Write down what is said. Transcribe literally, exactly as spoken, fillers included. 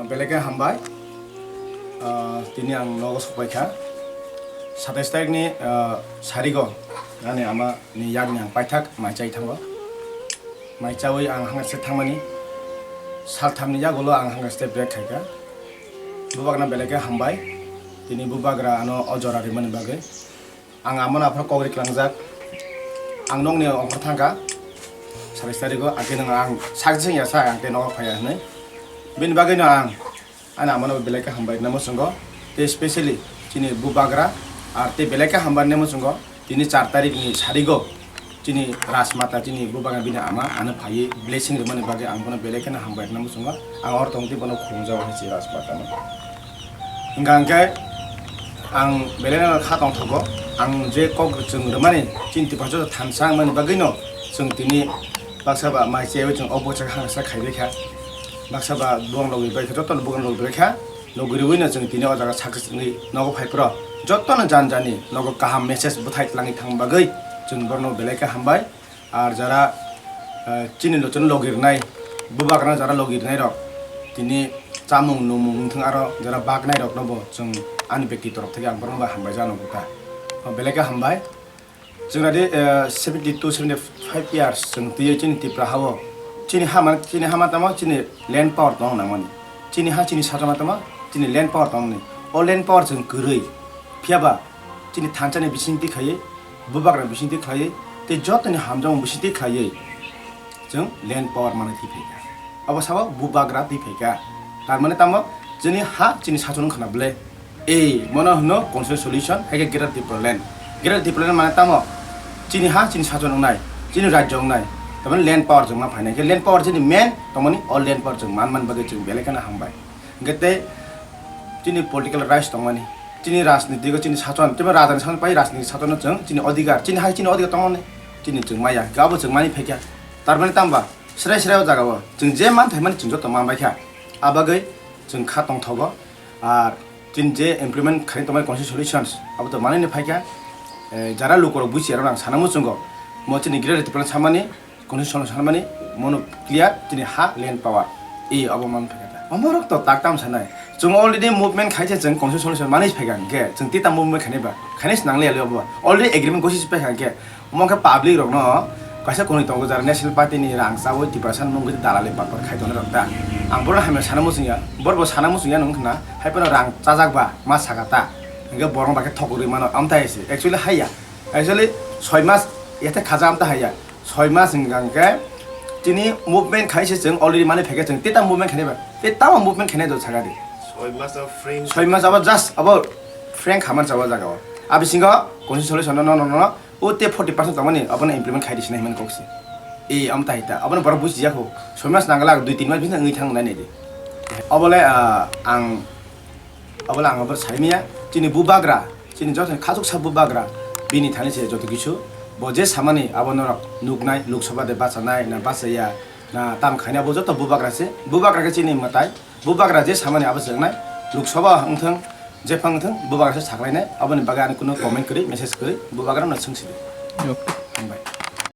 Belai khe hambai. Ah, tini ang nogo sokpai kha. Satais tarikni, ah, sarigo ani ama ni yakni ang paithak mai chai thango. Mai chaui ang hangse thangmani. Salthamni yagulo ang hangse break khaikha. Bubakna belai khe hambai. Tini bubagra ano o jora rimani bagwi. Ang amano aphano kok ri klangjak. Ang nokni ongkhor thangkha. Satais tarigo, ang khe nang ang sak jeng ya sa, ang tei nogo phaiya hinwi. Bini bagwino ang ani amano belai khe hambai rwna muchungo. Tei specially chini bubagra, ar tei belai khe hambai rwna muchungo. Tini char tarikni sarigo chini Rajmata, chini bubagra bini ama ano phaiwi blessing rwmani bagwi ang bono belai kheno hambai rwna muchungo. Ang oro tongtwi bono khulumjago hai se Rajmatano. Hingkha hingkhe ang belai no kha tongthogo, ang je kok chwng rwmani chini Tiprasa thansa wngmani bagwino chwng tini baksa ba mai chewi chwng o bwswk hangsa khaibai kha, baksa ba bong logwi bai kha, joto no bong logwi bai kha, logwi rwino chwng tini o jaga success wngwi nogo phai phro joto no jan jani nogo kaham message bwthai twlangwi thang bagwi chwng borno belai khe hambai. Ar jara, eh, chini lochon logirnai, bubagrano jara logirnai rok, tini chamung numung wngthang aro jara baknai rokno bo chwng ani bekti torok theke ang borokno bai hambai jano buta. O belai khe hambai. Chwng radi, eh, seventy two, seventy five years chwng twiwi chini Tipra hao. Chini hama, chini hama tamo chini land power tong nangmani. Chini ha chini sajama tamo chini land power tongni. O land power chwng kwrwi. Phiyaba chini thansa ni bising twi khaiwi, bubagra bising twi khaiwi, tei joto ni hamjakmung bising twi khaiwi, chwng land power manwi twi phaikha. Abo sabo bubagra twi phaikha. Tar mane tamo chini ha chini sachon wngkha na ble. Ei, mono hwno constitutional solution, hai khe Greater Tipraland. Greater Tipraland mane tamo chini ha chini sachon wngnai, chini rajyo wngnai. Tamani land power chwng ma phainai. Khe land power chini main, tamani all land power chwng man man bagwi chwng belai kheno hambai. Hingkhe tei chini political rights tongmani, chini rajniti o chini sachon, chini rajani sachon pai rajniti sachon no chwng chini odhikar, chini hai chini odhikar tongmani, chini chwng maya, hingkhe abo chwng mani phaikha. Tarmani tamba, srai srai o jaga o chwng je man thaimani chwng joto man baikha. Abagwi chwng kha tongthogo, ar chini je implement khaina tongmani constitutional solutions, abo to manwi phaikha. Eh, jara lukorok buisi arok ang sana muchungo, mo chini Greater Tipraland samani, Constitution sanmani mono clear, chini ha land power. E, abo man phai kha. Omorok to tak tam sanai. Chwng already movement khaise chwng constitution manwi phai kha hwnkhe, chwng tita movement khainai ba? Khainai se nangliya le obo. Already agreement gosi se phai kha hwnkhe, omo khe public rokno kaisa konwi tongo jara National Party ni rang chawi Tiprasa mungwi dalali patpar khai tongnai rok ta. Ang bono hamya sana muchungya, borbo sana muchungya nung khna, hai phano rang chajak ba ma saka ta. Hwnkhe borok ba khe thok rwi mano amtai se. Actually haiya. Actually soi mas yathe khaja amta haiya. Soi mas hwnkha hwnkhe chini movement khaise chwng already manwi phaikha chwng tei tamo movement khainai ba? Tei tamo movement khainai do saka di. Soi mas abo frank. Soi mas abo just abo frank khamani chao jaga o. A bisingo constitution solution no, no, no, no, o tei forty percent tongmani abono implement khaidi sinai hwnmani kok se. E, amta hita. Abono borok buji ya kho. Soi mas nangla dui tin mas bising wngwi thang nai nai di. Obole, ah, ang Obo le ang abo saimaya, chini bubagra, chini joto ni khachuksa bubagra, bini thani se joto kisu, bo je samani abo norok nuknai, Lok Sabha de bachanai, na bachaya, na tam khainai, abo joto bubagra se, bubagra khe chini mwtai, bubagra je samani abo se wngnai, Lok Sabha wngthang, jephang wngthang, bubagra se saklainai, aboni bagwi ani kunu comment kwrwi, message kwrwi, bubagra no swngsi di. Okay. Hambai.